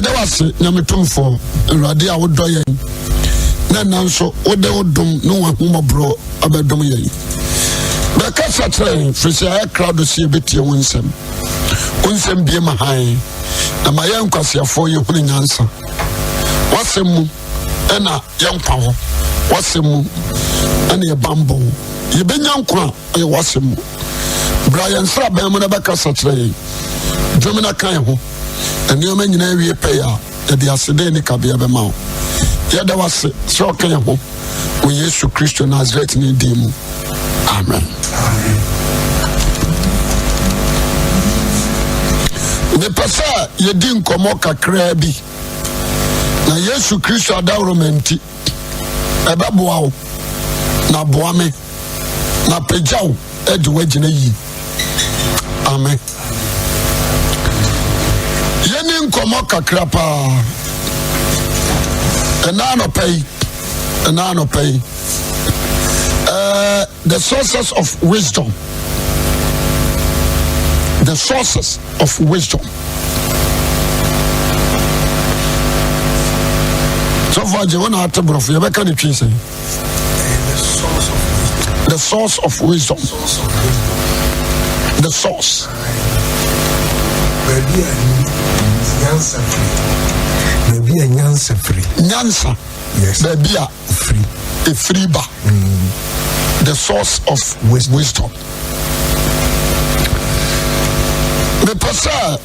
Yɛda wo ase, Nyame Tumfoɔ, Awurade a wodɔ yɛn, na ɛnna nso wode wo dom ne w'ahummɔborɔ abɛdom yɛn. Bɛkasa kyerɛ yɛn, firi sɛ yɛayɛ krado sɛ yɛbɛtie wo nsɛm. Wo nsɛm bie ma hann, na ma yɛn nkwaseafoɔ yɛhunu nyansa. W'asɛm mu ɛna yɛn nkwa hɔ, w'asɛm mu ɛna yɛ bammɔ wɔ. Yɛbɛnya nkwa a ɛyɛ w'asɛm mu. Bra yɛn nsraban mu na bɛkasa kyerɛ yɛn. Dwom na ka yɛn ho. Nneɛma nyinaa wie pɛyɛ a, yɛde aseda ne kabea bɛma wo. Yɛda wo ase sɛ ɔka yɛn ho wɔ Yesu Kristo Nasaret ne din mu. Amen. Mepɛ sɛ yɛdi nkɔmmɔ kakraa bi na Yesu Kristo adaworoma nti ɛbɛboa wo na boa me na pagya wo de woagyina yie. Amen. Yɛni nkɔmmɔ kakra paa. Ɛna anɔpa yi, ɛna anɔpa yi. The sources of wisdom. The sources of wisdom. Sɔfo agye wo na ate borɔfo yɛbɛka ne twi sɛn. The source of wisdom. The source. Baabi a nyansa firi. Baabi a nyansa firi. Nyansa. Yes. Baabi a firi. Efiri ba. Mm. The source of wisdom. wisdom. Mepɛ sɛ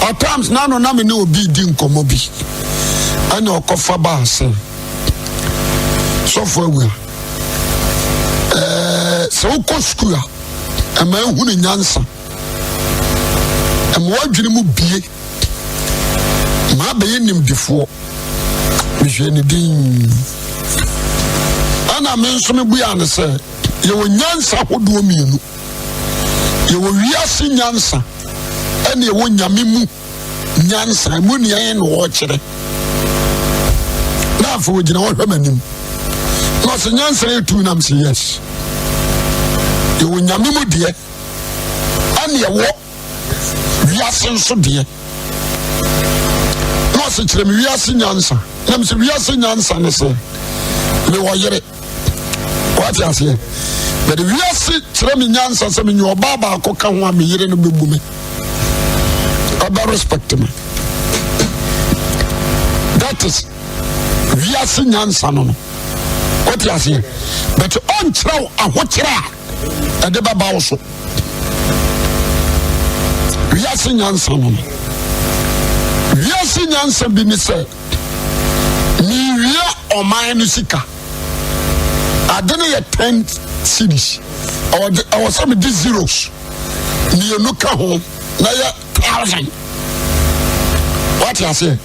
at times n'ano na me ne obi di nkɔmɔ bi ɛna ɔkɔfa baa sɛ. Sɔfo awu a, ɛɛ sɛ wokɔ sukuu a, ɛma ehunu nyansa. Ɛma w'adwene mu bie. Ma abɛyɛ nimdefoɔ. Mehwɛ ne din. Ɛna me nso mebua no sɛ, yɛwɔ nyansa ahodoɔ mmienu. Yɛwɔ wiase nyansa ɛne yɛwɔ nyame mu nyansa mu nea ɛyɛ na ɔrekyerɛ na afei ogyina hɔ hwɛ m'anim na ɔsɛ nyansa yɛ tumi nam sɛ yes yɛwɔ nyame mu deɛ ɛne ɛwɔ wiase nso deɛ na ɔsɛ kyerɛ me wiase nyansa na mesɛ wiase nyansa ne sɛ mewɔ yere wate aseɛ mede wiase kyerɛ me nyansa sɛ menyɛ ɔbaa baako ka ho a me yere no bɛbu me ɔbɛ respect me that is wiase nyansa no no wate aseɛ but ɔnkyerɛ wo ahokyerɛ a ɛde bɛba wo so wiase nyansa no no wiase nyansa bi ne sɛ mewia ɔman no sika ade no yɛ ten cities ɛwɔ sɛ mede zeros mmienu ka ho na yɛ thousand wate aseɛ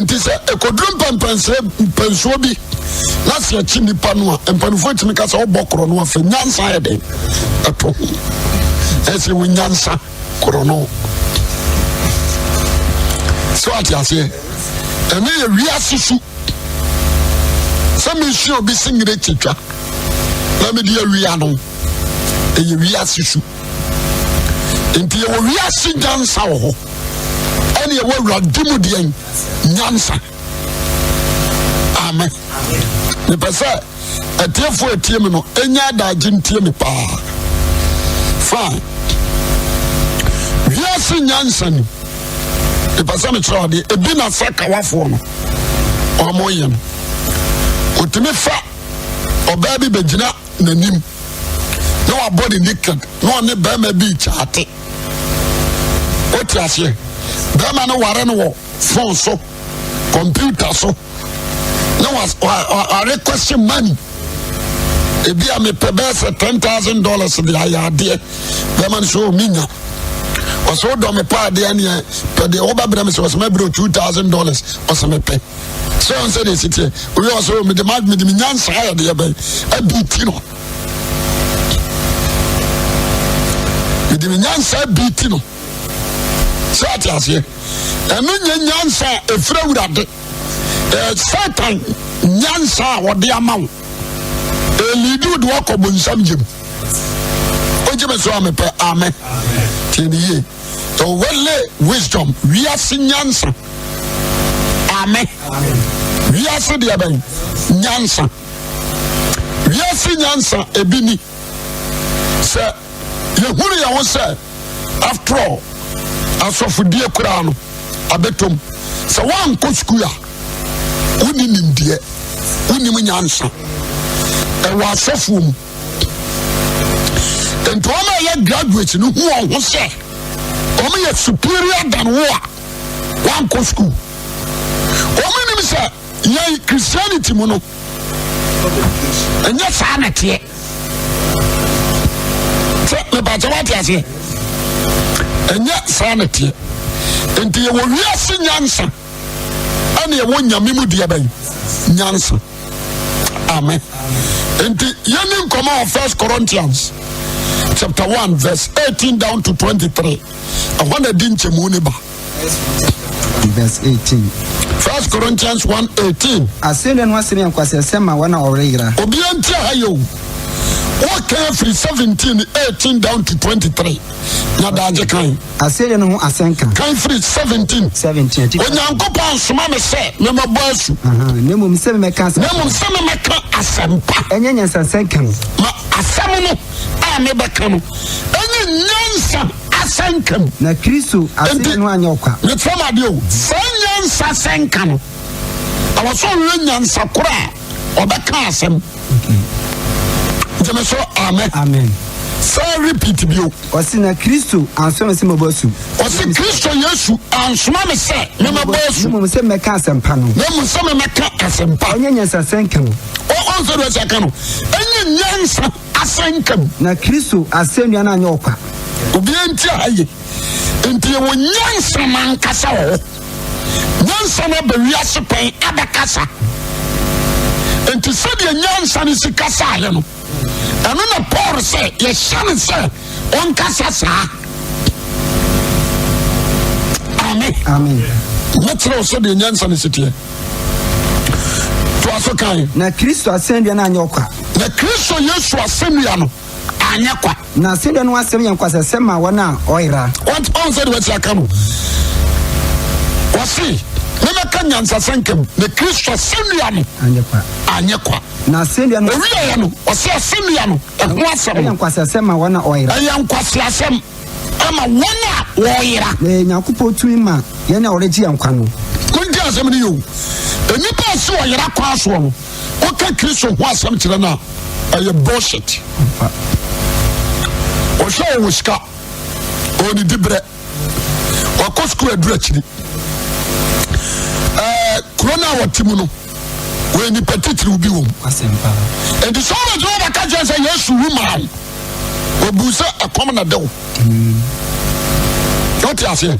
nti sɛ ɛkɔduru mpɛmpɛnsoɔ mpɛnsoɔ bi na sɛ akyi nnipa no a mpanimfoɔ tumi ka sɛ wobɔ korɔ no afɛ nyansa yɛ den ɛto ho ɛsɛ wo nyansa korɔ no sɛ wate aseɛ ɛne yɛ wiase su sɛ mesua obi sengere kyetwa na mede awia no ɛyɛ wiase su nti yɛwɔ wiase nyansa wɔ hɔ ɛne ɛwɔ awurade mu deɛn nyansa amen mepɛ sɛ atiefoɔ atie me no ɛnya adagye ntie me paa fine wiase nyansa ni mepɛ sɛ mekyerɛ adeɛ ebi na sɛ kawafoɔ no wɔn yɛ no otumi fa ɔbaa bi bɛgyina n'anim na wabɔ ne naked na ɔne bɛrima bi kyaate wote aseɛ bɛrima no ware no wɔ phone so computer so na wa request money ebi a mepɛ bɛyɛ sɛ $10,000 de ayɛ adeɛ bɛrima no so oh, menya ɔsɛ wodɔ me pa adeɛ neɛ pɛ deɛ wobɛbrɛ me sɛ ɔsɛ mɛbrɛ $2,000 ɔsɛ mepɛ sɛ ɔn sɛ deɛ ɛsi teɛ owie ɔsɛ oh, mede ma mede me nyansa ayɛ deɛ bɛn abi ti no mede me nyansa abi ti no sɛ ate aseɛ ɛno nyɛ nyansa a ɛfiri awurade ɛyɛ satan nyansa a ɔde ama wo ɛliidi wode wakɔ bonsam gyem wogye me so a mepɛ amen tie ne yie the worldly wisdom wiase nyansa. Amen. Wiase deɛ bɛn? Nyansa. Wiase nyansa ebi ni. Sɛ yɛhunu yɛn ho sɛ after all asɔfodie koraa no abɛtɔm. Sɛ woankɔ sukuu a wonni nimdeɛ, wonnim nyansa. Ɛwɔ asɔfoɔ mu. Nti wɔn a ɛyɛ graduate no hu wɔn ho sɛ wɔn yɛ superior than wo a wankɔ sukuu. Wɔn nim sɛ yɛn Christianity mu no ɛnyɛ saa na ɛteɛ. Sɛ mepakyɛ wate aseɛ, ɛnyɛ saa na ɛteɛ. Nti yɛwɔ wiase nyansa ɛne ɛwɔ nyame mu deɛ bɛn nyansa. Amen. Nti yɛni nkɔmɔ wɔ First Corinthians chapter 1 verse 18 down to 23. Ɛhɔ na di nkyɛmu ne ba. Verse 18. First Corinthians 1 18. Asɛnnua no asɛm yɛ nkwaseasɛm ma wɔn a wɔreyera. Obiara nti ha yɛ o. Wɔka afiri 17 18 down to 23. Na daagye kan. Asɛnnua no ho asɛnka. Kan firi 17. 17. Onyankopɔn nsoma me sɛ memmɛbɔ asu. Na mmom sɛ memmɛka asɛmpa. Na mmom sɛ memmɛka asɛmpa. Ɛnyɛ nyansasɛnka mu. Ma asɛm no a mebɛka no ɛnyɛ nyansa asɛnka mu. Na Kristo asɛnnua no anyɛ ɔkwa. Mekyerɛ mo adeɛ o, saa nyansa asɛnka no, ɛwɔ sɛ ɔhwehwɛ nyansa koro a ɔbɛka asɛm. Gyeme so amen. Amen. Saa repeat bio. Ɔsi na Kristo ansoma me sɛ mɛbɔ asu. Ɔsi Kristo Yesu ansoma me sɛ mɛmɛbɔ asu. Na mmom sɛ mɛka asɛmpa no. Na mmom sɛ mɛmɛka asɛmpa. Ɛnyɛ nyansa asɛnka mu. Ɔn sɛ deɛ ɔsi aka no, ɛnyɛ nyansa asɛnka mu. Na Kristo asɛnnua no anyɛ ɔkwa. Obiara nti aha ye. Nti yɛwɔ nyansa no ankasa wɔ hɔ. Nyansa no aba wiase pɛn abɛkasa. Nti sɛdeɛ nyansa no si kasaeɛ no, ɛno na Paul sɛ yɛhyɛ no sɛ ɔnkasa saa. Amen. Amen. Mɛkyerɛ wo sɛdeɛ nyansa no si teɛ. Toa so kan. Na Kristo asɛnnua no anyɛ ɔkwa. Na Kristo Yesu asɛnnua no anyɛ kwa. Na asɛnnua no asɛm yɛ nkwaseasɛm ma wɔn a wɔyera. Wɔn sɛ deɛ wɔasi aka no. Wɔse, Mɛmɛka nyansasɛnka mu, na Kristo asɛnnua no anyɛ kwa. Anyɛ kwa. Na asɛnnua no. Owieɛ no, ɔse asɛnnua no ɛho asɛm no. Ɛyɛ nkwaseasɛm ma wɔn a wɔyera. Ɛyɛ nkwaseasɛm. Ama wɔn a wɔreyera. Na ɛyɛ Nyankopɔn tumi ma yɛn a ɔregye yɛn nkwa no. Montie asɛm no yie o. Nnipa a ɛsi ɔyera kwan soɔ no, woka Kristo ho asɛm kyerɛ no a, ɛyɛ bullshit. Ɔhwɛ ɔwɔ sika, ɔwɔ ne diberɛ, wakɔ sukuu aduru akyiri. Ɛɛ kuro no a wɔte mu no, wɔyɛ nipa titiriw bi wɔ mu. Enti sɛ wobɛgyina hɔ bɛka kyerɛ sɛ Yesu wu maa wo, Obu sɛ ɛkɔm na de wo. Wote aseɛ?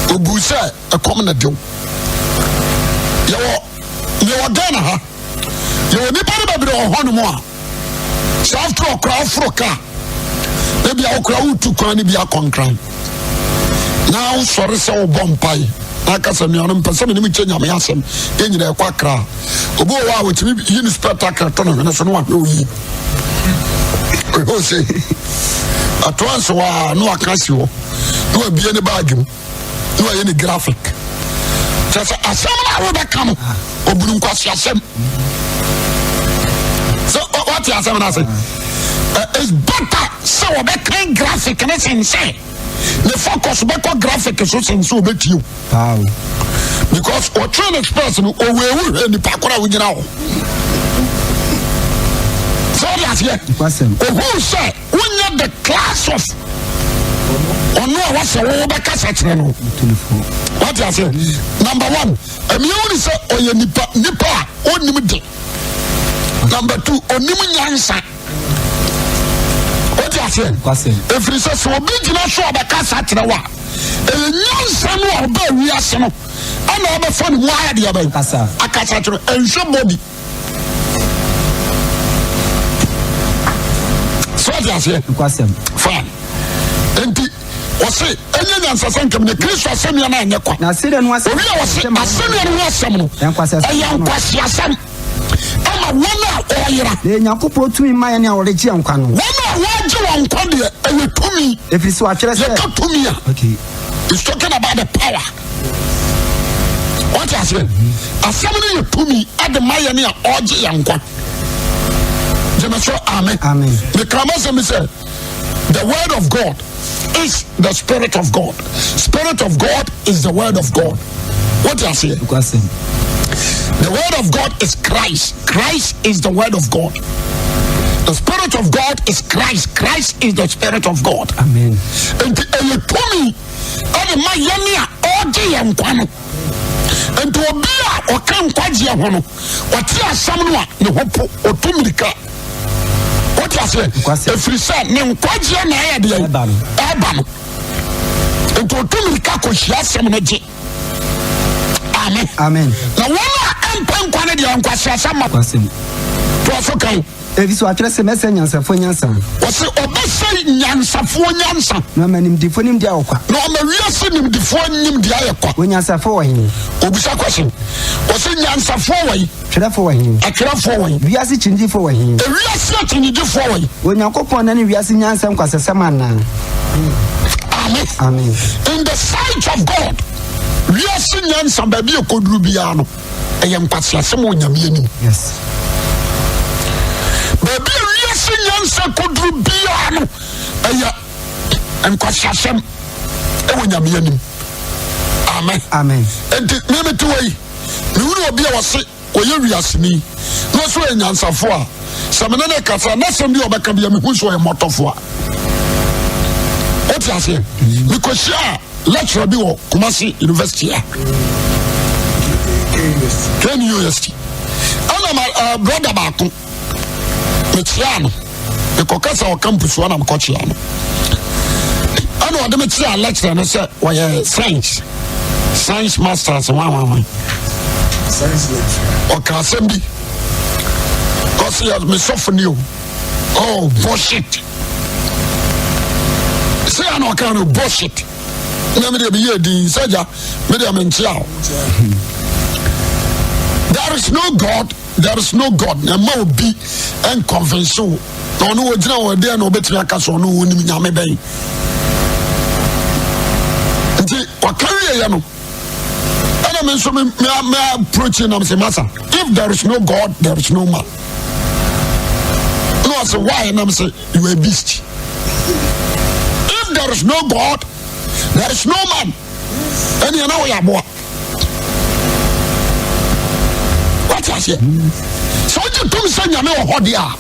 Obu sɛ ɛkɔm na de wo. Yɛwɔ yɛwɔ Ghana ha. Yɛwɔ nipa no bebree wɔ hɔnom a sɛ after ɔkora woforo kaa ebi a wokora wotu kwan no bi akɔnkran na wosɔre sɛ wobɔ mpae na aka sɛ nuanom mpɛ sɛ menem kyɛ nyame asɛm yɛ nyina ɛkɔ akra Obi wɔ hɔ a wɔtumi yi ne spectacle to ne hwene so na wahwɛ oyi. Ɔhwɛ ose atoa nso a na waka asi hɔ na wabie ne baage mu na wayɛ ne graphic. Kyerɛ sɛ asɛm no a wobɛka no ɔbunu nkwasi asɛm. Sɛ wate asɛm no ase. It's better sɛ wɔbɛkan graphic ne sen sɛ ne focus bɛkɔ graphic so sen sɛ ɔbɛtie o. Paa o. Because ɔtwe ne spɛs no ɔwɛwu hwɛ nipa koro a wogyina hɔ. Sɛ ɔde aseɛ. Ohuu sɛ wonyɛ the class of ɔno a wasɛ wo wobɛkasa kyerɛ no. Wate aseɛ. Number one, ɛmea wo ne sɛ ɔyɛ nipa nipa a ɔnim de. Number two, ɔnim nyansa. Wote aseɛ? Ɛfiri sɛ sɛ obi gyina so a ɔbɛkasa kyerɛ wo a, ɛyɛ nyansa no a ɔbaa wiase no ɛna ɔbɛfa ne mu ayɛ deɛ bɛn akasa kyerɛ ɛnhwɛ body. Sɛ wote aseɛ? Fine. Enti ɔse ɛnyɛ nyansasɛ nkɛm ne Kristo asɛnnua no anyɛ kwa. Owi a ɔse asɛnnua no ho asɛm no ɛyɛ nkwaseasɛm. Ama wɔn a wɔreyera. Na ɛyɛ Nyankopɔn tumi ma yɛn a wɔregye yɛn nkwa no. Wɔn a wɔregye wɔn nkwa deɛ, ɛyɛ tumi. Ɛfiri sɛ wɔatwerɛ sɛ. Yɛka tumi a. Okay. It's talking about the power. Wate aseɛ? Asɛm no yɛ tumi de ma yɛn a ɔregye yɛn nkwa. Gyeme so amen. Amen. Meka m'asɛm bi sɛ the word of God is the spirit of God. Spirit of God is the word of God. Wote aseɛ? Nokwasɛm. The word of God is Christ. Christ is the word of God. The spirit of God is Christ. Christ is the spirit of God. Amen. Nti ɛyɛ tumi ɛde ma yɛn a ɔregye yɛn nkwa no. Nti obi a ɔka nkwagyeɛ ho no, ɔte asɛm no a ne ho po, ɔtu mmirika. Wote aseɛ? Nokwasɛm. Ɛfiri sɛ ne nkwagyeɛ na ɛyɛ deɛ Ɛba no. ɛba no. Nti ɔtu mmirika kɔhyia asɛm no gye. Amen. Amen. Na wɔn a ɛmpɛ nkwa no deɛ nkwaseasɛm ma. Nokwasɛm. Toa so kan. Efisɛ wɔatwerɛ sɛ, Mɛsɛe nyansafoɔ nyansa. Ɔse ɔbɛsɛe nyansafoɔ nyansa. Na ɔma nimdefoɔ nimdeɛ ayɛ ɔkwa. Na ɔma wiase nimdefoɔ nimdeɛ ayɛ kwa. Onyansafoɔ wɔ he? Obisa question. Ɔse nyansafoɔ wɔ he? Twerɛfoɔ wɔ he? Atwerɛfoɔ wɔ he? Wiase kyinigyefoɔ wɔ he? Ewiase akyinnyegyefoɔ wɔ he? Onyankopɔn nane wiase nyansa nkwaseasɛm anaa? Amen. Amen. In the sight of God, wiase nyansa baabi ekoduru biara no, ɛyɛ nkwaseasɛm wɔ Nyame anim. Yes. Baabi a wiase nyansa koduru biara no, ɛyɛ nkwaseasɛm ɛwɔ Nyame anim. Amen. Amen. Enti me mete hɔ yi, mehunu obi a ɔse ɔyɛ wiaseni na ɔsɛ ɔyɛ nyansafo a, sɛ me ne no kasa na asɛm bi a ɔbɛka bi a mehu sɛ ɔyɛ mmɔtɔfo a. Wote aseɛ? Mekɔhyia a lecturer bi wɔ Kumasi University a. KNUST. Ɛna ma uh, brother baako mekyeaa no mekɔka sɛ ɔka mpusuo na mekɔkyea no ɛna ɔde me kyerɛ lecturer no sɛ ɔyɛ science science masters wanwanwan ɔka asɛm bi ɔsɛ yɛ mesɔfo ni o oh bullshit sɛ yɛ na ɔka no bullshit na medeɛ meyɛ din sɛ gya medeɛ menkyea o there is no god There is no God na ɛma obi nconvince wo na ɔno wɔgyina wɔ ɛdeɛ na ɔbɛtumi aka sɛ ɔno wɔnim nyame bɛn nti ɔka wieɛ no ɛna me nso me me approach nam sɛ masa if there is no God there is no man na ɔsɛ why nam sɛ you are a beast if there is no God there is no man ɛneɛ na woyɛ aboa wate aseɛ sɛ wogye tom sɛ nyame wɔ hɔ deɛ a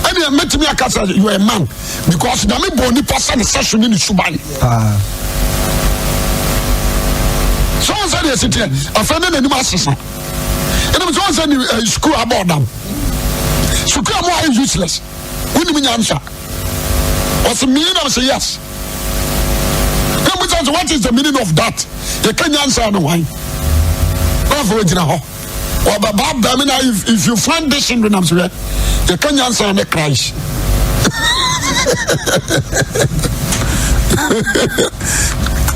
ɛneɛ mɛtumi aka sɛ you are a man because nyame bɔɔ nipa sɛ ne sɛso ne ne suban sɛ wɔn sɛ deɛ ɛsi teɛ afei ne n'anim asesa ɛnam sɛ wɔn sɛ ne eh, sukuu abɔ ɔdam sukuu a mo ayɛ useless wonim nyansa ɔsɛ mii nam sɛ yes na mbisa sɛ what is the meaning of that yɛka nyansa no hwan na afei ogyina hɔ ɔbɛba bɛm na if, if you find this in nam sɛ yɛka nyansa ne Christ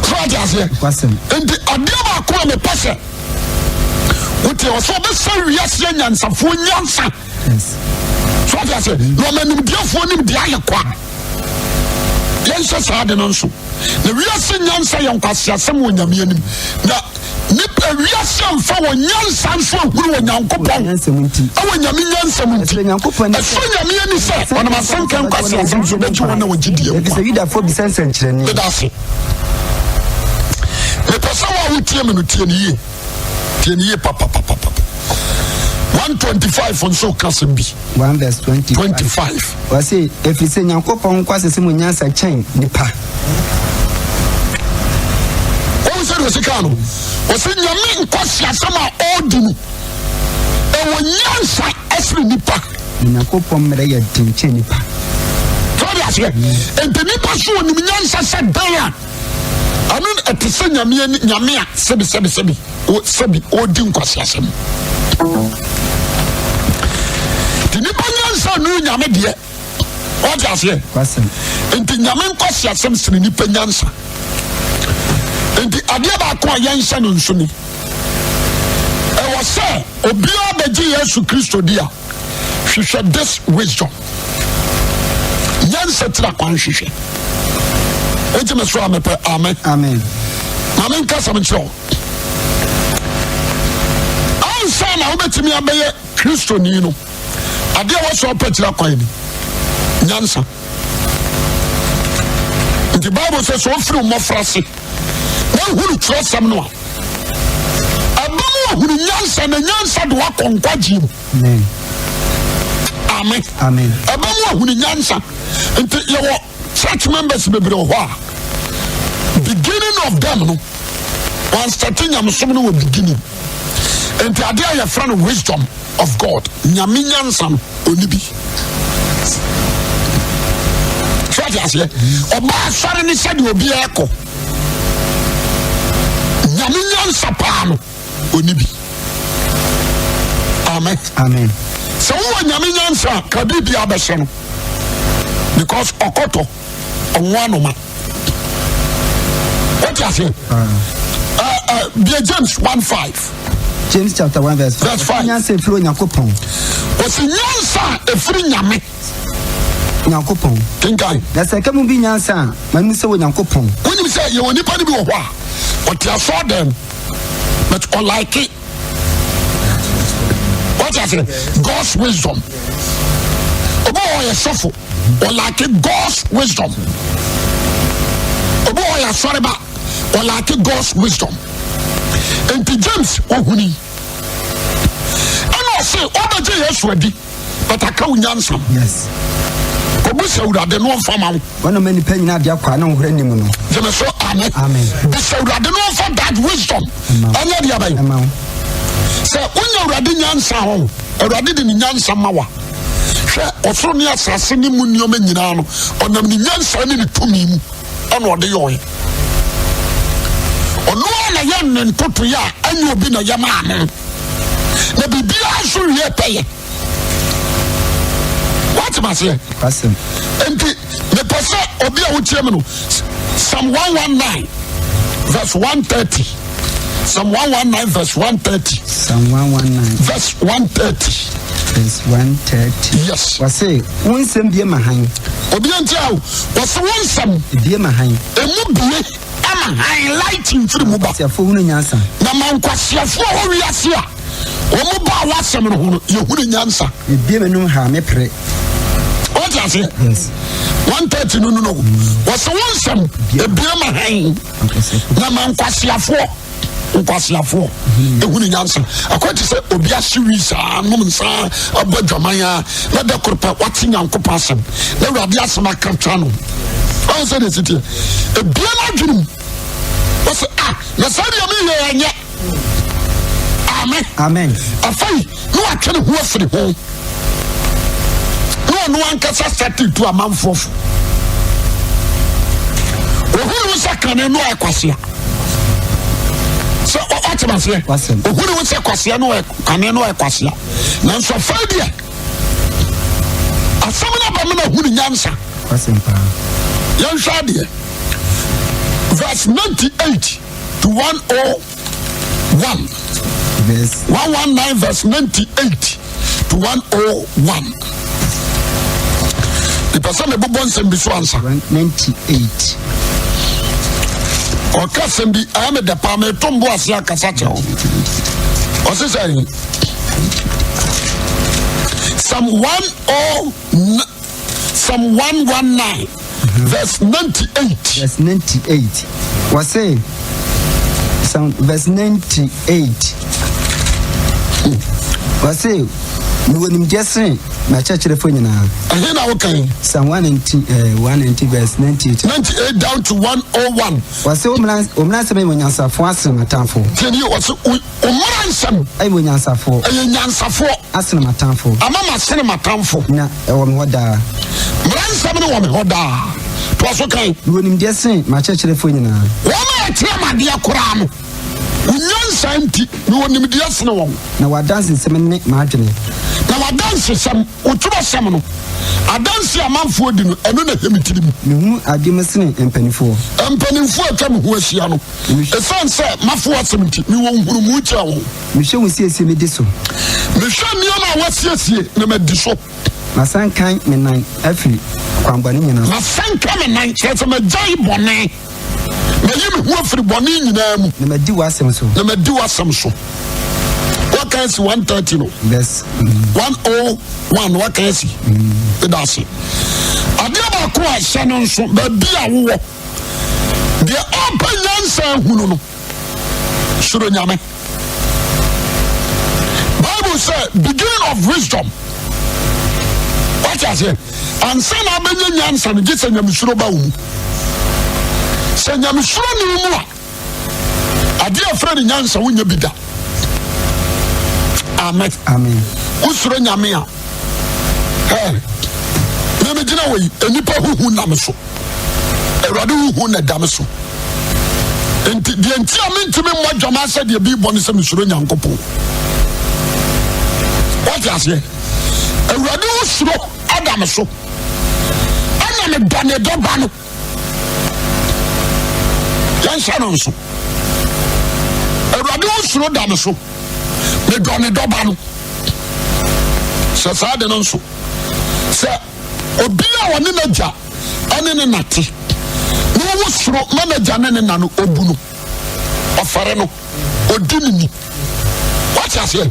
so ate aseɛ nti adeɛ baako a mepɛ sɛ wote ɔsɛ ɔbɛsɛ wiase anyansafoɔ nyansa so ate aseɛ na ɔma nimdeɛfoɔ nimdeɛ ayɛ kwa yɛnhyɛ saa ade no nso na wiase nyansa yɛ nkwaseasɛm wɔ nyame anim na nipa wiase amfa wɔ nyansa nso ahuru wɔ nyankopɔn ɛwɔ nyame nyansa mu nti ɛsɔ nyame ani sɛ ɔnam asɛnka nkwaseasɛm so bɛgye wɔn na wɔgye die nkwa Yudafoɔ bisa nsɛnkyerɛnne meda ase mepɛ sɛ wo a wotie me no tie ne yie Tie ne yie papapapapa. 125 nso ka asɛm bi. 1 verse 25. 25. Wɔse, ɛfiri sɛ Nyankopɔn nkwasasɛm mu nyansa kyɛn nipa. Wɔn sɛ deɛ ɔsi kaa no, wɔsi nyame nkwasiasɛm a ɔredi no, ɛwɔ nyansa ɛsene nipa. Na Nyankopɔn mmerɛ yɛ den kyɛn nipa. Sɛ ɔde aseɛ, nti nipa so onim nyansa sɛ dɛn a. Ɛno na ɛte sɛ nyame ani nyame a sɛbi sɛbi sɛbi o sɛbi ɔredi nkwaseasɛm. Nti nipa nyansa nu nyame deɛ ɔte aseɛ. Nti nyame nkwaseasɛm sene nipa nyansa. Nti adeɛ baako a yɛnhyɛ no nso ni. Ɛwɔ sɛ obiara bɛgye Yesu Kristo di a hwehwɛ this wisdom. Nyansa tira kwan hwehwɛ. Wogye me so a mepɛ amen. Amen. Ma menka asɛm nkyerɛ wo. Ansa na wobɛtumi abɛyɛ Kristoni no, adeɛ a wɔsɔ ɔpɛ kyerɛ kwan ni nyansa. Nti Bible sɛ sɛ ɔfiri mmɔfra ase na ehunu twerɛsɛm no a, ɛbɛ mu ahunu nyansa na nyansa de wakɔ nkwagyeɛ mu. Amen. Amen. Ɛbɛ mu ahunu nyansa. Nti yɛwɔ church members bebree wɔ hɔ a beginning of them no wɔn starte nyamesom no wɔ beginning. Nti adeɛ a yɛfrɛ no wisdom of God, nyame nyansa no, ɔni bi. So ate aseɛ? Ɔba asɔre ne sɛdeɛ obiara kɔ. Nyame nyansa paa no, ɔni bi. Amen. Amen. Sɛ wowɔ nyame nyansa a, ka biribiara bɛhyɛ no. Because ɔkɔtɔ, ɔnwo anoma. Wote aseɛ? Bia James 1 5. James chapter 1 verse 5. Verse 5. Nyansa efiri Onyankopɔn. Ɔsi nyansa a efiri Nyame. Nyankopɔn. Kenkan. Na sɛ ɛka mu bi nyansa a, ma no sɛ Onyankopɔn. Wonim sɛ yɛwɔ nipa no bi wɔ hɔ a, ɔte asɔɔ dɛm, but ɔlike. Wote aseɛ? God's wisdom. Obi wɔ hɔ ɔyɛ sɔfo, ɔlike God's wisdom. Obi wɔ hɔ ɔyɛ asɔreba. Ɔlaake God's wisdom. Nti James ohuni. Ɛna ɔse ɔbɛgye Yesu adi but aka wo nyansam. Yes. Kɔbisa Awurade no ɔmfa ma wo. Wɔn ma nipa nyinaa adeɛ kwa na ɔhora nim no. Gyeme so amen. Amen. Bisa Awurade no ɔmfa that wisdom. Ɛnyɛ deɛ bɛn. Ɛma wo. Sɛ wonya Awurade nyansa ho, Awurade de ne nyansa ma wa. Hwɛ ɔsoro ne asase ne mu nneɛma nyinaa no, ɔnam ne nyansa ne ne tumi mu. ɛna ɔde yɔe. Ɔno ara na yɛ ne ntotoeɛ a ɛnyɛ obi na yɛ maa no. Na biribiara nso wie pɛyɛ. Woate maseɛ? Nti mepɛ sɛ obi a wotie me no Psalm 119 verse 130. Psalm 119 verse 130. Psalm 119 verse 130. Verse 130. Yes. Wɔse, wo nsɛm bie ma hann. Obi nti a wɔse wo nsɛm. Bie ma hann. Emu bie ama hann light mfiri mu ba. Nkwasiafoɔ hunu nyansa. Na ma nkwasiafoɔ wɔ wiase a wɔn ba w'asɛm no ho no yɛhunu nyansa. Mebie m'anum ha me pere. Wɔte aseɛ? Yes. 130 no no no. Wɔse wo nsɛm ebie ma hann. Na ma nkwaseafoɔ nkwaseafoɔ ehunu nyansa. Akɔ te sɛ obi ahye wi saa nom nsa abɔ adwaman a na da koro pɛ wate Nyankopɔn asɛm na Awurade asɛm aka tra no. Ɔn sɛ deɛ siteɛ ebie no adwene mu wɔsɛ ah na saa deɛ meyɛ ɛnyɛ. Amen. Amen. Afei na watwe ne ho afiri ho na ɔno ankasa sate tu amanfoɔ fo. Ohunu sɛ kane no ɔyɛ kwasea. Sɛ ɔte maseɛ. Ohunu sɛ kwasea no ɔyɛ kane no ɔyɛ kwasea. Nanso afei deɛ asɛm no aba mu na hunu nyansa. Yɛnhwɛ adeɛ. Verse 98 to 101. Verse 119 verse 98 to 101. Mepɛ sɛ mebobɔ nsɛm bi so ansa. 98. Ɔka sɛm bi ɛyɛ me dɛ paa meto mbo ase akasa kyerɛ wo. Ɔse sɛ Psalm 109 Psalm 119 verse 98. Verse 98. Wɔse Psalm verse 98. Wɔse mewɔ nimdeɛ sene m'akyerɛkyerɛfoɔ nyinaa. Ɛhe na woka yi? Psalm 190, eh, 190 verse 98. 98 down to 101. Wɔse wo mmara nsɛm yɛ onyansafoɔ asene m'atamfo. Tiɛni wɔse wo mmara nsɛm. Ɛyɛ onyansafoɔ. Ɛyɛ nyansafoɔ. Asene m'atamfo. Ama masene m'atamfo. Na ɛwɔ me hɔ daa. Mmara nsɛm no wɔ me hɔ daa. Toa so kan. Mewɔ nimdeɛ sen m'akyerɛkyerɛfoɔ nyinaa. Wɔn a wɔkyerɛ me adeɛ koraa no, wo nyansa nti, mewɔ nimdeɛ sene wɔn. Na w'adansesɛm ne m'adwene. Na w'adansesɛm, wo twerɛsɛm no, adanse a amanfoɔ di no, ɛno na ɛhɛ me tirim. Mehunu adeɛ mu sene mpanimfoɔ. Mpanimfoɔ a atwa me ho ahyia no, ɛsiane sɛ mafo w'asɛm nti, mewɔ nhunumu kyɛn wɔn. Mehwɛ wo nsiesie medi so. Mehwɛ nneɛma a woasiesie na madi so. Masanka me nan afiri kwammɔne nyinaa so. Masanka me nan, kyerɛ sɛ magyae bɔne. Mayi me ho afiri bɔne nyinaa mu. Na madi w'asɛm so. Na madi w'asɛm so. waka asi 130 no. Verse 101 na waka asi. Meda ase. Adeɛ baako a hyɛ no nso, baabi a wowɔ, deɛ ɔpɛ nyansa ahunu no, suro Nyame. Bible sɛ beginning of wisdom. Wate aseɛ? Ansa na abɛnya nyansa no, gye sɛ nyamesuro ba wo mu. Sɛ nyamesuro ni wo mu a, adeɛ a ɛfrɛ no nyansa wonya bi da. Amen. Amen. Wosuro Nyame a, ɛ meme gyina wɔ yi, nnipa huhu nam so. Awurade huhu na ɛda me so. Nti deɛ nti a mentumi mmɔ dwaman sɛ deɛ bi bɔ ne sɛ mesuro Nyankopɔn. Wate aseɛ? Awurade ho suro ada me so. Ɛna medɔ ne dɔ ba no. Yɛnhyɛ no nso. Awurade ho suro da me so. Medɔ ne dɔ ba no. Hyɛ saa de no nso. Sɛ Obi a ɔne n'agya ne ne na te, na ɔwɔ suro ma n'agya ne ne na no, obu no, ɔfɛre no, odi ne ni. Wate aseɛ?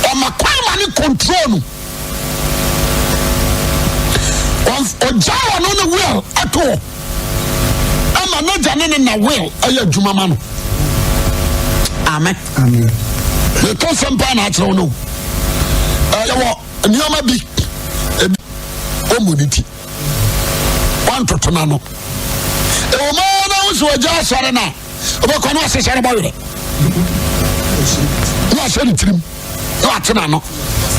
Ɔma kwan ma ne control no. Ɔgyaa ɔno ne will ato hɔ ama n'agya ne ne na will ɛyɛ adwuma ma no. Amen. Amen. Meka sɛm paa na akyerɛ wo no. Ɛyɛ nneɛma bi ebi ɔmmɔ ne ti wantoto n'ano ɛwɔ mu ara na wosi ɔgya asɔre no a ɔbɛkɔ no ahyehyɛ no bɔwerɛ na wahyɛ ne tirim na wate n'ano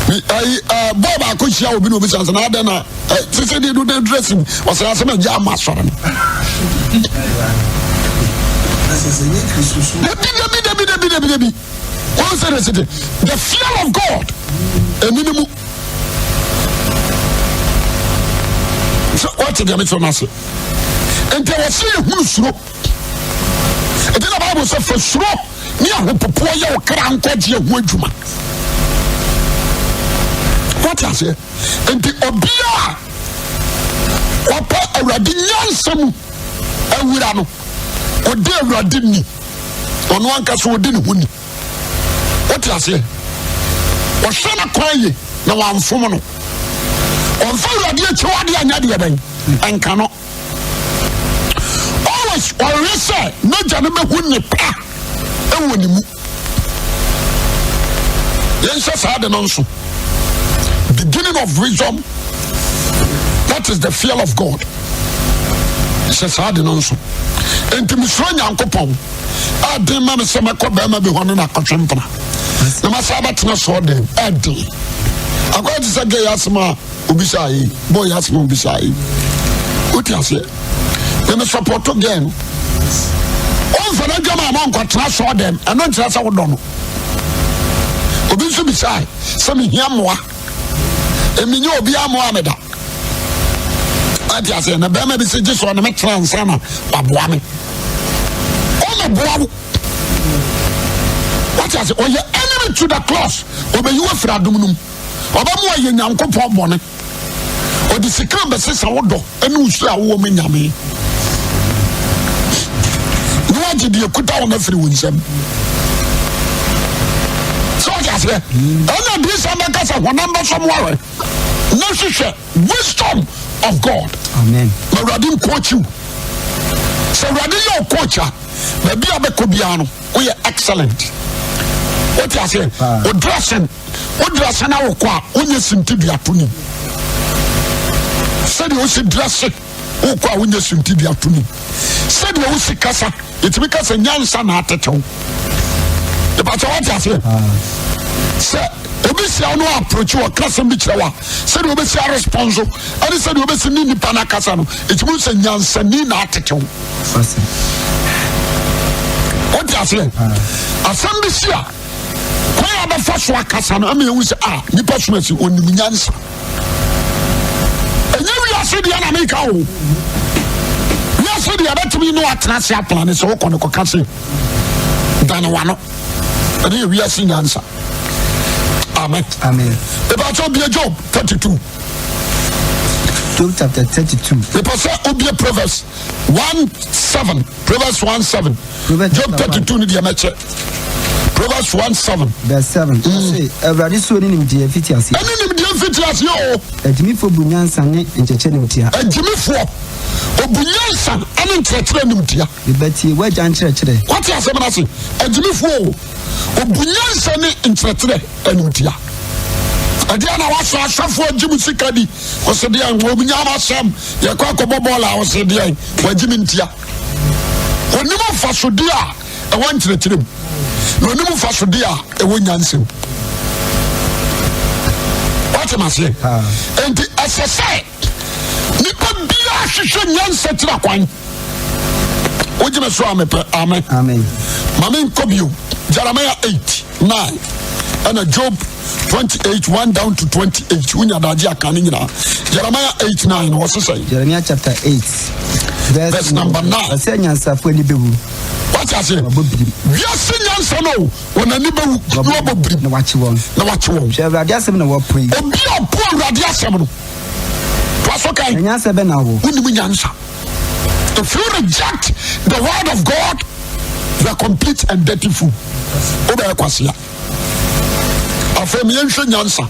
ayi ɛɛ bɔɔl baako hyia obi na obi sɛ na adɛn na ɛ sisi de do de dress mu ɔsɛ asɛm agya ama asɔre no. Dabi dabi dabi dabi dabi dabi. Wɔn sɛ de sete the fear of God ɛni ne mu. Sɛ wɔte deɛ mekyerɛ no ase. Nti ɛwɔ sɛ yɛhunu suro. Ɛti na Bible sɛ fa suro ne ahopopoɔ yɛ wo kra nkwagyeɛ ho adwuma. Wɔte aseɛ. Nti obiara wɔpɛ Awurade nyansa mu awura no, ɔdi Awurade ni. Ɔno ankasa ɔdi ne ho ni. Wote aseɛ? Ɔhwɛ no kwan ye na wamfom no. Ɔmfa Awurade akyiwadeɛ anyɛ deɛ bɛn ɛnka no. Always ɔhwɛ sɛ n'agya no bɛhu nnepa ɛwɔ ne mu. Yɛnhyɛ saa de no nso. Beginning of wisdom, that is the fear of God. Hyɛ saa de no nso. Enti mesuro Nyankopɔn ɛden ma me sɛ mɛkɔ bɛrima bi hɔ ne no akɔtwe mpena na masa abɛtena soɔ den ɛden. Akɔyɛ te sɛ gay asɛm a obisaa yi, boy asɛm a obisaa yi. Wote aseɛ? Meme sɔpɔto gay no. Ɔmfa no adwama ama nkɔtena soɔ dɛm ɛno nkyerɛ sɛ wodɔ no. Obi nso bisaa sɛ mehia mmoa. Ɛmenyɛ obiara mmoa me da. Ate aseɛ na bɛrima bi sɛ gye sɛ ɔne me tena ansa na waboa me. Ɔmɛboa wo. Wate aseɛ ɔyɛ enemy to the cross. Ɔbɛyi wo afiri adom no mu. Ɔbɛma ɔyɛ Nyankopɔn bɔne. Ɔde sika bɛsesa wo dɔ ne wo su a wowɔ ma Nyame. Na wagye deɛ kuta wo no afiri wo nsam. Sɛ ɔte aseɛ? Ɛna diisɛm bɛka sɛ honam bɛsɔ mo ahwɛ. Na hwehwɛ wisdom of God. Amen. Ma Awurade nkookyi wo. Sɛ Awurade yɛ wo coach a, baabi a bɛkɔ biara no, woyɛ excellent. Wote aseɛ? Wo dressing Wo drɛse na wokɔ a, wonyɛ suntiduatoni. Sɛdeɛ wosi drɛse wokɔ a, wonyɛ suntiduatoni. Sɛdeɛ wosi kasa, yɛtumi kasa nyansa na atetew. Ìbàkyɛ wate aseɛ. Sɛ obi sia wo no approach wɔ kasa bi kyerɛ wa, sɛdeɛ obesi arespɔnso ɛne sɛdeɛ obesi ne nipa no akasa no, ɛtumi sɛ nyansani na atetew. Wote aseɛ. Asɛm bi si a. Kwan a bɛfa so akasa no ama yɛhu sɛ a nipa som asi onim nyansa. Ɛnyɛ wiase deɛ na meka o. Wiase deɛ bɛtumi ne watena ase apla ne sɛ wokɔ no kɔka se dane wano. Ɛne yɛ wiase nyansa. Amen. Amen. Ɛbɛkyɛ obie Job 32. Job chapter 32. Mepɛ sɛ obie Proverbs 1 7. Proverbs 1 7. Proverbs Job 32 no deɛ mɛkyɛ. Proverbs 1 7. Verse 7. Ɔse, Awurade suro ne nimdeɛ mfiti aseɛ. Ɛne nimdeɛ mfiti aseɛ o. Agyimifoɔ bu nyansa ne nkyerɛkyerɛ nimtia. Agyimifoɔ obu nyansa ne nkyerɛkyerɛ nimtia. Me ba tie w'agya nkyerɛkyerɛ. Wate asɛm no ase? Agyimifoɔ o, obu nyansa ne nkyerɛkyerɛ animtia. Ɛdeɛ na wasɔ asɔfoɔ agye mu sika di. Ɔsɛ deɛ wɔn nyam asɛm yɛkɔ akɔbɔ bɔɔl a ɔsɛ deɛ wagye me ntia. Onim mfasodeɛ a ɛwɔ nkyerɛkyerɛ mu na onim mfasodeɛ a ɛwɔ nyansa mu. Wate maseɛ? Enti ɛsɛ sɛ Nipa biara hwehwɛ nyansa kyerɛ kwan. Wogye me so a mepɛ amen. Amen. Ma me nkɔ bio. Jeremiah 8 9 ɛna Job 28 1 down to 28. Wonya adagye aka ne nyinaa. Jeremiah 8 9 na wɔse sɛn? Jeremiah chapter 8 verse, verse number 9. Ɔsɛ nyansafo ani bɛwu. Wate aseɛ? Wiase nyansa no wɔn ani bɛwu na wɔbɔ birim. Na wakye wɔn. Na wakye wɔn. Hwɛ Awurade asɛm na wɔpo yi. Obi a ɔpo Awurade asɛm no. Toa so kan. Na nyansa bɛ na wɔ. Wonim nyansa. If you reject the word of God, you are complete and dirty fool. Wobɛyɛ kwasea. Afei mi yɛnhwɛ nyansa.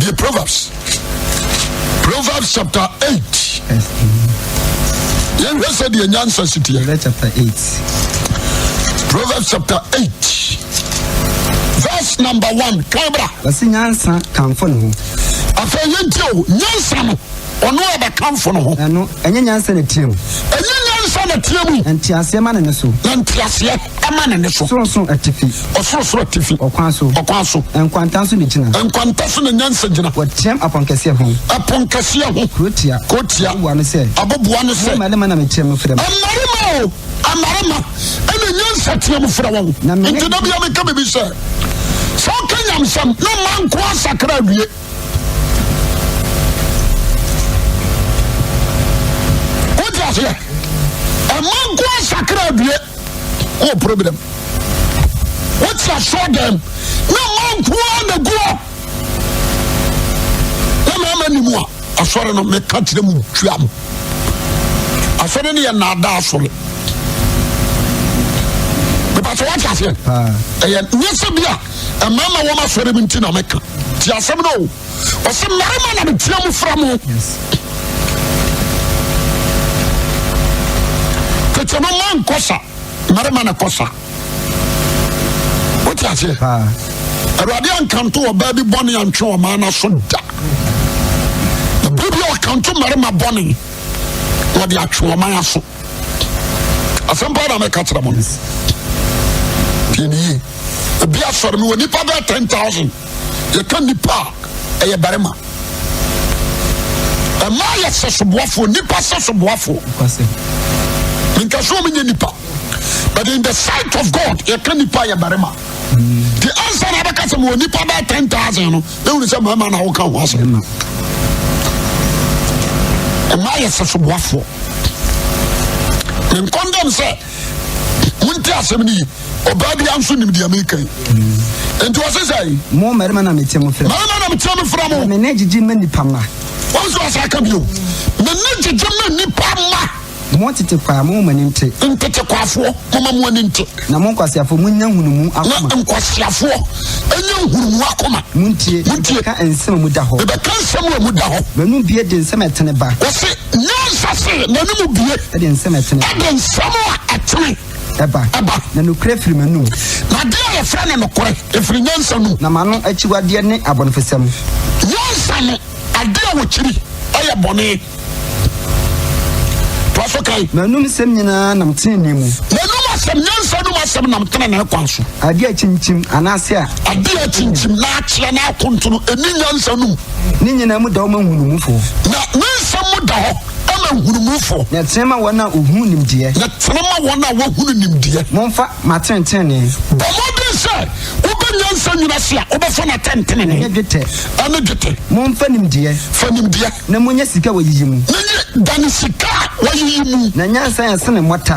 The Proverbs. Proverbs chapter 8. Yɛnhwɛ sɛ deɛ nyansa si teɛ. Proverbs chapter 8. Proverbs chapter 8. Verse number 1. Kan bra. Wɔsi nyansa kamfo ne ho. Afei yɛntie o, nyansa no, ɔno a bɛkamfo no ho. Ɛno, ɛnyɛ nyansa na ɛteɛ mu. Ɛnyɛ nyansa na ɛteɛ mu. Na nteaseɛ ma ne nne so. Na nteaseɛ ma ne nne so. Sorosoro atifi. Ɔsorosoro atifi. Ɔkwan so. Ɔkwan so. Nkwanta so na ɛgyina. Nkwanta so na nyansa gyina. Wɔteam aponkɛseɛ ho. Aponkɛseɛ ho. Kuro tia. Kuro tia. Aboboa no sɛ. Aboboa no sɛ. Mo mmarima na meteam mefrɛ mo. Mmarima o, mmarima ɛna nyansa team frɛ wɔn. Nti da bia meka biribi sɛ. Sɛ woka nyamsɛm na mma nko asakra awie. Wote aseɛ? Ɛma nko asakra awie. Wɔ problem. Wote asɔ dɛm na mma nko a na gu hɔ. Na mmarima ni mu a asɔre no meka kyerɛ mu tua mo. Asɔre no yɛ nnaadaa asɔre. Mepatɛ wate aseɛ? Ɛyɛ nyɛ sɛ bi a mmarima wɔn asɔre mu nti na meka. Ti asɛm no o. Ɔsɛ mmarima na metia mo fra mo. Tete no ma nkɔsa, mmarima na kɔsa. Wote aseɛ? Awurade ankanto ɔbaa bi bɔne antwe ɔmaa no so da. Na bere bi a ɔkanto mmarima bɔne na ɔde atwe ɔman aso. Asɛm paa na mɛka kyerɛ mo no. Tie ne yie. Obi asɔre mi wɔ nipa bɛyɛ 10,000. Yɛka nipa a ɛyɛ barima. Ɛmaa yɛ sɛsoboafoɔ, nipa sɛsoboafoɔ. Menka sɛ wɔn nyɛ nipa. But in the sight of God, yɛka nipa yɛ barima. Nti ansa na abɛka sɛ mewɔ nipa bɛyɛ 10,000 no, na wunu sɛ mmarima na woka ho asɛm. Mmaa yɛ sɛsoboafoɔ. Menkɔndɛm sɛ monte asɛm no yi. Ɔbaa bi nso nim deɛ meka yi. Nti ɔse sɛ. Mo mmarima na meteɛ mo frɛ. Mmarima na meteɛ mo frɛ mo. Me nne gyegye ma nipa mma. Wɔn nso ɔsa aka bio. Me nne gyegye ma nipa mma. Mo tete kwaa, momma mo ani nte. Ntete kwaafoɔ, momma mo ani nte. Na mo nkwaseafoɔ, monnya nhunumu akoma. Na nkwaseafoɔ nya nhunumu akoma. Montie, Montie. mebɛka nsɛm a emu da hɔ. Mebɛka nsɛm a emu da hɔ. M'anom bue de nsɛm a ɛtene ba. Wɔse, nyansa se, n'anom bue. Ɛde nsɛm a ɛtene. Ɛde nsɛm a ɛtene. Ɛba. Ɛba. Na nokorɛ firi m'anom. Na adeɛ a yɛfrɛ no nokorɛ, ɛfiri nyansa nom. Na m'ano akyiwadeɛ ne abɔnefosɛm. Nyansa no, adeɛ a wɔkyiri yɛ bɔne. Toa so kan. M'anom nsɛm nyinaa nam tenenee mu. M'anom asɛm, nyansa anom asɛm nam tenenee kwan so. Adeɛ a akyinkyim anaasɛ a. Adeɛ a akyinkyim na akyea na akontono, ɛnni nyansa anom. Ne nyinaa mu da hɔ ma nhunumufoɔ. Na ne nsɛm mu da hɔ ma nhunumufoɔ. Na ɛtene ma wɔn a wɔhunu nimdeɛ. Na ɛtene ma wɔn a wɔhunu nimdeɛ. Momfa m'atentenenee. Bɔ mmɔden sɛ wobɛ nyansa nwunu ase a, wobɛfa n'atɛntenenee. Ɛne dwetɛ. Ɛne dwetɛ. Momfa nimdeɛ. Fa nimdeɛ. Na monya sika a wɔayiyi mu. Na nye dane sika a wɔayiyi mu. Na nyansa yɛ sene mmɔta.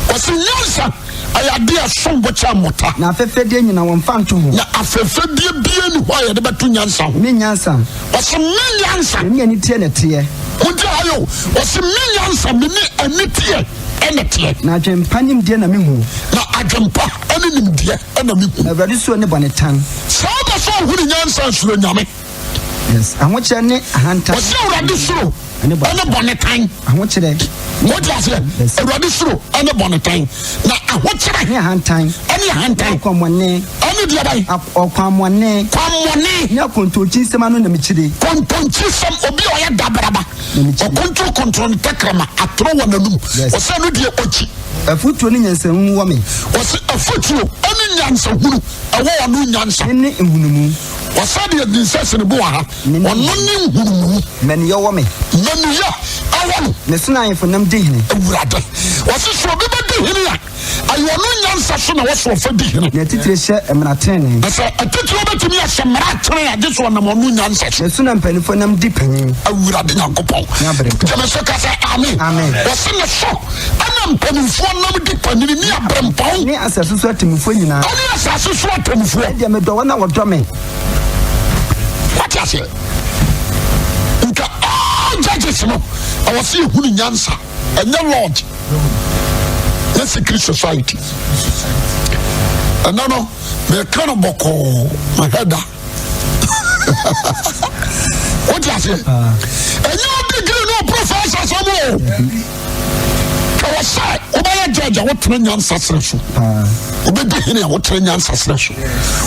Ɔse nyansa ɛyɛ adeɛ a ɛsom bo kyɛn mmota. Na afɛfɛdeɛ nyina wɔmfa nto ho. Na afɛfɛdeɛ biara nni hɔ a yɛde bɛto nyansa ho. Me nyansa. Ɔse me nyansa. Me ne aniteɛ na ɛteɛ. Montie ha yi o. Ɔse me nyansa me ne aniteɛ na ɛteɛ. Na adwempa nimdeɛ na mehu. Na adwempa ne nimdeɛ na mehu. Na Awurade suro ne bɔne tan. Sɛ wopɛ sɛ wohunu nyansa a suro Nyame. Yes, ahokyerɛ ne ahantan. Ɔsɛ Awurade suro Ɛne ɛne bɔne tan. Ahokyerɛ. Wọ́n aseɛ. Yes. Awurade suro ɛne bɔne tan. Na ahokyerɛ Ne ahantan. ɛne ahantan. Ɔkwammɔne. Ɛne deɛ bɛn? Ɔkwammɔne. Kwammɔne. Ne akontonkyinsɛm ano na mekyire. Kontonkyisɛm, obi a ɔyɛ dabraba. Na mekyire. Ɔkontoro kontoro ne tɛkrɛma, atoro wɔ n'anum. Yes. Ɔsɛ no deɛ ɔkyi. Afotuo ne nyansahunu wɔ me. Ɔsɛ afotuo ɛne nyansahunu ɛwɔ ɔno nyansa. Ne ne nhunumu. Ɔsɛ deɛ ne nsa si ne bo wɔ ha. Ɔno ne nhunumu. Mmaniyɛ wɔ me. Mmaniyɛ ɛwɔ no. Me so na ahemfo nam di hene. Awurade. Ɔse sɛ obi bɛdi hene a, ɛyɛ ɔno nyansa so na wɔso ɔfa di hene. Na atitire hyɛ mmara tenenee. Na sɛ atitire bɛtumi ahyɛ mmara tenenee a, gye sɛ ɔnam ɔno nyansa so. Me so na mpanimfoɔ nam di panin. Awurade Nyankopɔn. Ne aberempɔn. Gyeme so ka sɛ amen. Amen. Ɔse ne so ɛna mpanimfoɔ nam di panini ne aberempɔn. Ne asase so atemmufoɔ nyinaa. Ɛne asase so atemmufoɔ. Me deɛ medɔ wɔn a wɔdɔ me. Wate aseɛ? Nka all judges no, ɛwɔ sɛ yɛhunu nyansa, ɛnyɛ lodge, nyɛ secret society. Ɛnɛ no, meka no bɔkɔɔ, mahwɛ da. Wote aseɛ? Ɛnyɛ wo degree ne wo professor sɛm o. Ɛwɔ sɛ wobɛyɛ judge a wotena nyansa serɛ so. Wobɛdi hene a wotena nyansa serɛ so.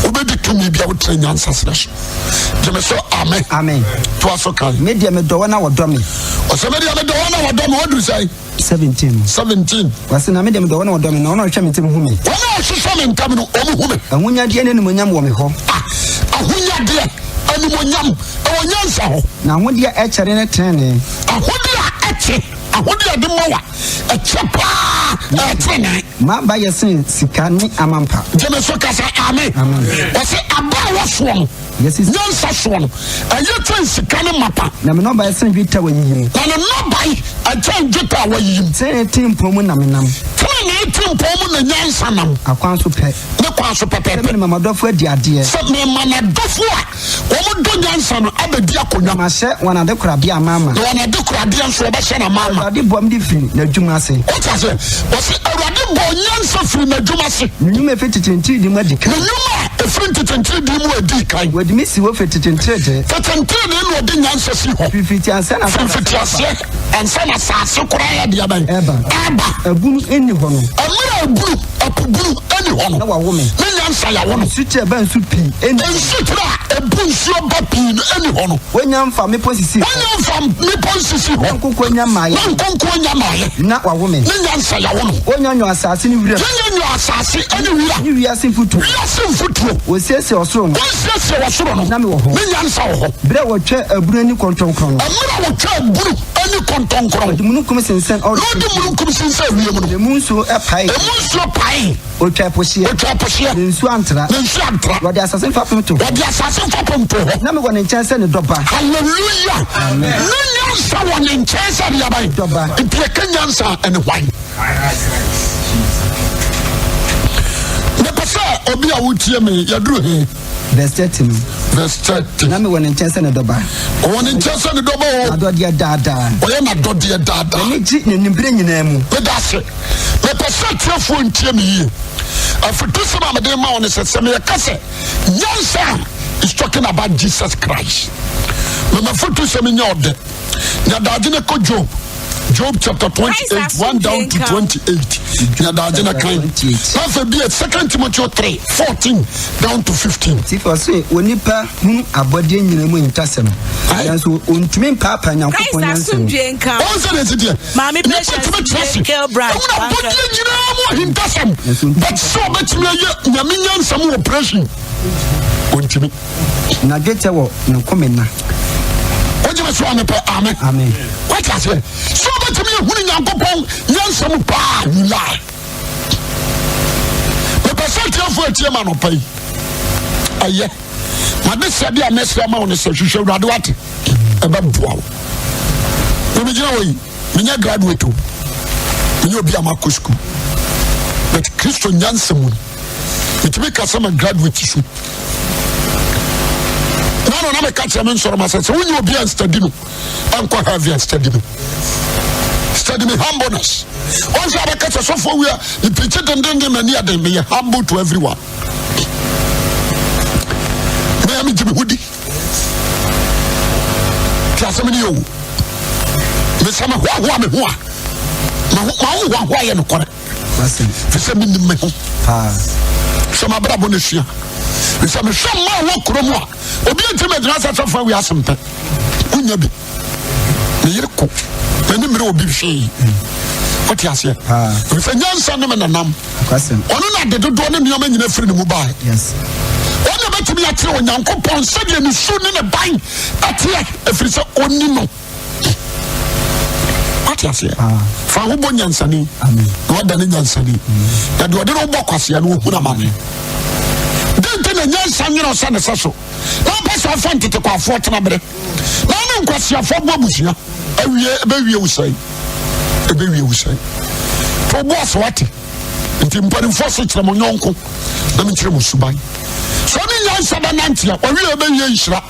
Wobɛdi tumi bi a wotena nyansa serɛ so. Gyeme so amen. Amen. Toa so kan. Me deɛ medɔ wɔn a wɔdɔ me. Ɔsɛ me deɛ medɔ wɔn a wɔdɔ me. Waduru sɛn? 17. 17. Wɔse na me deɛ medɔ wɔn a wɔdɔ me na wɔn a wɔhwehwɛ me ntam hu me. Wɔn a wɔhwehwɛ me ntam no wɔn hu me. Ahonyadeɛ ne animuonyam wɔ me hɔ. Ah, ahonyadeɛ, animuonyam ɛwɔ nyansa hɔ. Na ahodeɛ a ɛkyɛre ne tenenee. Ahodeɛ a ɛkyɛ, ahodeɛ a ɛde ma wa, ɛkyɛ paa, ɛyɛ tenenee. M'aba yɛ sen sika ne amampa. Gyeme so ka sɛ amen. Ɔse aba a ɛwɔ soɔ no, nyansa soɔ no, ɛyɛ kyɛn sika ne mapa. Na me nnɔbae sen dwetɛ a wɔayiyi mu. Na ne nnɔbae ɛkyɛn dwetɛ a wɔayiyi mu. Tenenee tempɔn mu na menam. Tenenee tempɔn mu na nyansa nam. Akwan so pɛ. Ne kwan so pɛpɛɛpɛ. Sɛ merema m'adɔfo adi adeɛ. Sɛ merema n'adɔfo a Wɔdɔ nyansa no abɛdi akonnwa. Na mahyɛ wɔn adekoradeɛ amaama. Na wɔn adekoradeɛ nso wɔbɛhyɛ no amaama. Awurade bɔɔ me de firi n'adwuma ase. Wote aseɛ? Ɔse Awurade bɔɔ nyansa firi n'adwuma ase. Ne nnwuma a ɛfiri tete ntiridii mu adi kan. Ne nnwuma a ɛfiri ntete ntiridii mu a ɛdii kan. Wɔde me sii hɔ firi tete ntiridii. Tete ntiridii na ɔde nyansa sii hɔ. Firi mfitiaseɛ na Firi mfitiaseɛ ansa na asase koraa yɛ deɛ bɛn? Ɛreba. Ɛreba. Abunu nni hɔ no. Mmerɛ a abunu, ɛpo bunu nni hɔ no. Na wawo me. Ne nyansa yɛawo no. Nsutire a ɛba nsu pii nni hɔ. Nsutire a ɛbu nsuo ba pii no nni hɔ no. Wɔnnya mfa mmepɔ nsisii hɔ. Wɔnnya mfa mmepɔ nsisii hɔ. Na nkokoɔ nnya mmaeɛ. Na nkokoɔ nnya mmaeɛ. Na wawo me. Ne nyansa yɛawo no. Wɔnnya nyɔɔ asase ne wira. Wɔnnya nyɔɔ asase ne wira. Ne wiase mfuturo. Wiase mfuturo. Wɔsiesie ɔsoro no. Wɔnsiesie ɔsoro no. Na mewɔ hɔ. Ne nyansa wɔ hɔ. Berɛ a wɔtwa abunu ani kɔntɔnkrɔn no. Mmerɛ a wɔtwa abunu ani kɔntɔnkrɔn. Wɔde mununkum sensɛn ɔrɔ. Na wɔde mununkum sensɛn wiem no. Na emu nsuo paee. Emu nsuo paee. Ɔtwaa po hyeɛ. Ɔtwaa po hyeɛ. Na nsuo antra. Na nsuo antra. Wɔde asase mfapem too hɔ. Wɔde asase mfapem too hɔ. Na mewɔ ne nkyɛn sɛ ne dɔba. Hallelujah. Amen. Ne nyansa wɔ ne nkyɛn sɛ deɛ bɛn? Dɔba. Nti yɛka nyansa a ɛne hwan? Mepɛ sɛ obi a wotie me yɛduru he? Verse 30 no. Verse 30. Na mewɔ ne nkyɛn sɛ ne dɔba. Ɔwɔ ne nkyɛn sɛ ne dɔba o. N'adɔdeɛ daadaa. Ɔyɛ n'adɔdeɛ daadaa. N'ani gye n'anim berɛ nyinaa mu. Meda ase. Mepɛ sɛ atiefoɔ ntie me yie. Afutusɛm a mede ma wo ne sɛ, sɛ meyɛka sɛ nyansa is talking about Jesus Christ. Na m'afutusɛm nyɛ ɔdɛ. Nya daagye ne kɔ Job. Job chapter 28, 1 down to 28. Nya daagye na kan. Na afei bi 2 Timothy 3, 14 down to 15. Tifi ɔse onipa hunu abɔdeɛ nyina mu ahintasɛm, nanso ɔntumi mpaapaa Nyankopɔn nyansa mu. Wɔn sɛ deɛ ɛsi deɛ. Maame Nipa Patience tumi tena ase. Kale Branch. Ɛwura abɔdeɛ nyinaa mu ahintasɛm. But sɛ ɔbɛtumi ayɛ nyame nyansa mu operation. Ɔntumi. Na dwetɛ wɔ ne nkomena. Wogye me so a mepɛ amen. Amen. Wate aseɛ? Sɛ wobɛtumi ahunu Nyankopɔn nyansa mu paa, you lie. Mepɛ sɛ atiefoɔ atie ma anɔpa yi. Ɛyɛ. M'adesrɛdeɛ a mɛsrɛ ama wo ne sɛ hwehwɛ Awurade wate. Ɛbɛboa wo. Na megyina hɔ yi, menyɛ graduate o. Menyɛ obi a makɔ sukuu. But Kristo nyansa mu no, metumi ka sɛ ma graduate so. Na no na meka kyerɛ me nsɔrɔma sɛ sɛ wonyɛ obi a nstadi no, ɛnkɔ heaven study me. Study me humbleness. Wɔn sɛ abɛka sɛ sɔfoɔ wia, mepirikyi dendenden m'ani aden, meyɛ humble to everyone. Meyɛ megye me ho di. Ti asɛm ni o. Mesɛ mehoahoa me ho a, mahohoahoa yɛ nokorɛ. Fi sɛ menim me ho. Sɛ mabrabɔ no sua. Sɛ mehwɛ mma a wɔ kurom a, obi ntumi agyina sɛ sɔfo awi asɛm pɛ. Wonya bi. Me yere ko. M'ani mmere obi hwee. Wote aseɛ? Ɛfiri sɛ nyansa ne me nanam. Ɔno na ade dodoɔ ne nneɛma nyina firi ne mu bae. Ɔno na bɛtumi akyerɛ Onyankopɔn sɛdeɛ ne su ne ne ban ɛteɛ, ɛfiri sɛ ɔni no. Wate aseɛ? Fa ho bɔ nyansani na wada ne nyansani. Na deɛ ɔde no bɔ kwasea no ɔhunu amane. Dɛn nti na nyansa nyerɛ sɛ ne sɛ so na ɔpɛ sɛ ɔfa ntetekwafoɔ tena bere na ɔne nkwaseafoɔ bɔ abusua awie ɛbɛwie wo sɛe ɛbɛwie wo sɛe to bo ase wate nti mpanimfoɔ se kyerɛ mo nyɔnko na menkyerɛ mo suban sɛ ɔne nyansa bɛnante a ɔwie ɛbɛwie nhyira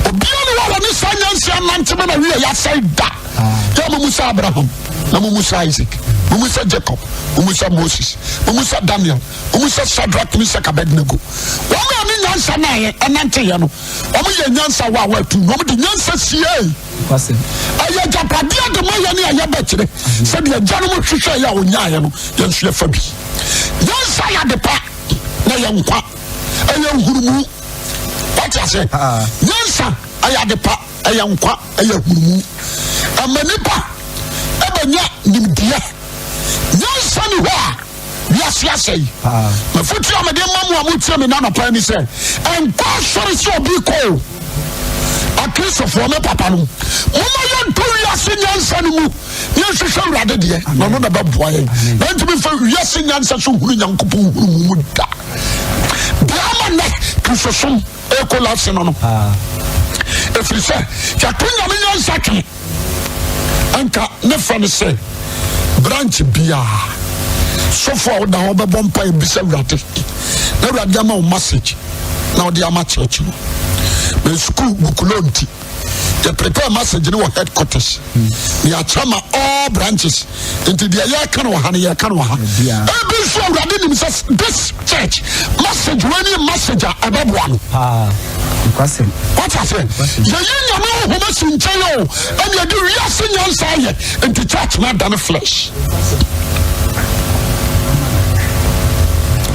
obia ne wɔ wɔne saa nyansa nante ma na wie yɛasɛe da yɛ mo mu sɛ Abraham na mo mu sɛ Isaac mo mu sɛ Jacob mo mu sɛ Moses mo mu sɛ Daniel Wɔn sɛ Shadrach, Meshach, Abednego. Wɔn a ne nyansa na ayɛ ɛnante yɛ no, wɔn yɛ nyansa wɔ a wɔatu na wɔn de nyansa sie. Ɛyɛ agyapadeɛ de ma yɛn a yɛbɛkyerɛ sɛdeɛ agyanom hwehwɛ yɛ a wɔnyaeɛ no, yɛn nso yɛfa bi. Nyansa yɛ ade pa na yɛ nkwa, ɛyɛ nhunumu. Wate aseɛ? Nyansa ɛyɛ ade pa, ɛyɛ nkwa, ɛyɛ nhunumu. Ɛma nipa ɛbɛnya nimdeɛ. Nyansa ni hɔ a wiase asɛe. M'afotu a mede ma mo a motie me nnanɔpa ni sɛ, ɛnkɔ asɔre sɛ obi kɔ o. Akristofoɔ, me papa nom, momma yɛntɔ wiase nyansa no mu na yɛnhwehwɛ Awurade deɛ, na ɔno na bɛboa yɛn. Na ntumi mfa wiase nyansa so hunu Nyankopɔn hunu mu mu da. Deɛ ama nnɛ Kristosom ɛrekolapse no no, ɛfiri sɛ yɛato Nyame nyansa twene. Anka ne fa ne sɛ branch biara sɔfo a woda hɔ bɛbɔ mpa ebisa awurade na awurade ama wo message na ɔde ama church no na sukuu bukulo nti yɛ prepare message no wɔ headquarters na yɛakyɛ ma all branches nti deɛ yɛka no wɔ ha no yɛka no wɔ ha ebi nso awurade nim sɛ this church message wei ne message a ɛbɛboa no wate aseɛ yɛyi nyame honhom asi nkyɛn o ɛne ɛde wiase nyansa ayɛ nti church no adane flesh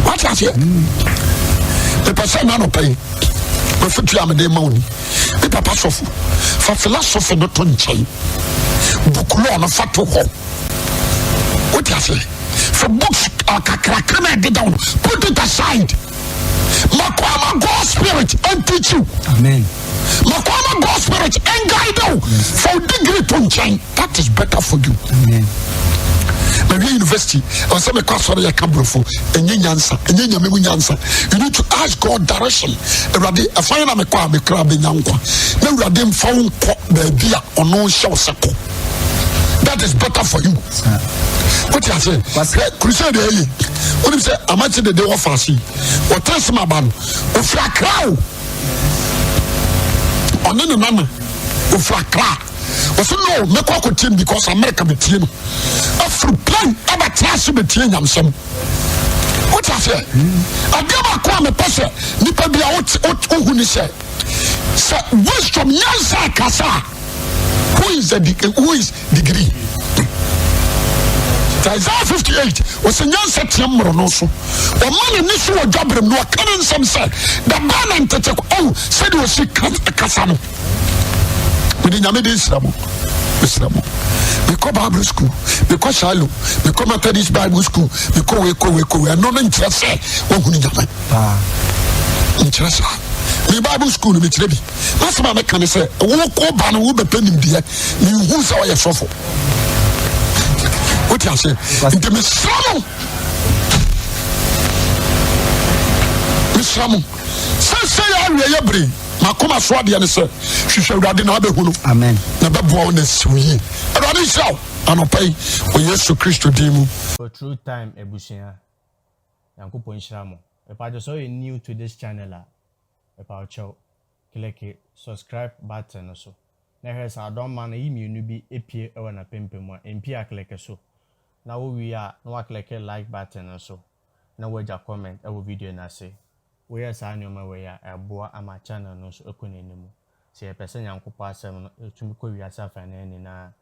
wate aseɛ mepɛ sɛ na nɔpɛ yi mafotu a mede ma wo ni me papa sɔfo fa philosophy no to nkyɛn book law no fa to hɔ wote aseɛ fa books kakraka na ɛdeda wo no put it aside Makwama God spirit and teach you. Amen. Makwama God spirit and guide you. Yes. For degree to nkyɛn that is better for you. Amen. Mawie university ɔsɛ mekɔ asɔre yɛ ka borɔfo ɛnyɛ nyansa ɛnyɛ nyame mu nyansa you need to ask God direction awurade ɛfa yɛ na mekɔ a mekra bɛnya nkwa na awurade mfa wo nkɔ baabi a ɔno nhyɛ wo sɛ kɔ that is better for you wote ase hwɛ crusade ɛyɛ wonim sɛ amakye dede wɔ faase yi wɔte sɛ maba no ofiri akra o ɔne ne nana ofiri akra wɔsɛ no mɛkɔ akɔtie no because America bɛtie no afiri plane ɛbɛtena ase bɛtie nyamsɛm wote aseɛ adeɛ baako a mepɛ sɛ nipa bi a wohu ne sɛ sɛ wisdom nyansa akasa a Who is the who is degree? Isaiah 58 ɔsɛ nyansa teɛ mmorɔno so ɔma n'ani so wɔ dwaberem na ɔka ne nsɛm sɛ dabaa na ntete ɔw sɛdeɛ ɔsi kasa no mede nyame de nsira mo mesrɛ mo mekɔ bible school mekɔ shiloh mekɔ methodist bible school mekɔ wei kɔ wei kɔ wei ɛno no nkyerɛ sɛ woahunu nyame nkyerɛ saa me bible school no mekyerɛ bi M'asɛm a mɛka ne sɛ, wo ba no wobɛpɛ nimdeɛ, menhu sɛ ɔyɛ sɔfo. Wote aseɛ? Nti mesrɛ mo, mesrɛ mo, sɛsɛ yɛ awieyɛ bere, makoma so adeɛ ne sɛ, hwehwɛ Awurade na abɛhu no, na bɛboa wo na asiw yie. Awurade nhyira wo. anɔpa yi wɔ Yesu Kristo din mu. For true time abusua Nyankopɔn nhyira mo. Mepakyɛw sɛ woyɛ new to this channel a mepawokyɛw kleke subscribe button no so na hwɛ sɛ adɔmma no yi mienu bi epue wɔ n'apampam a empue a kleke so na wo wie a na woakleke like button no so na woagya comment wɔ video no ase. Woyɛ saa nnoɔma wei a ɛboa ama channel no nso kɔ n'anim. Sɛ yɛpɛ sɛ Nyankopɔn asɛm no tumi kɔ wiase afanan nyinaa a.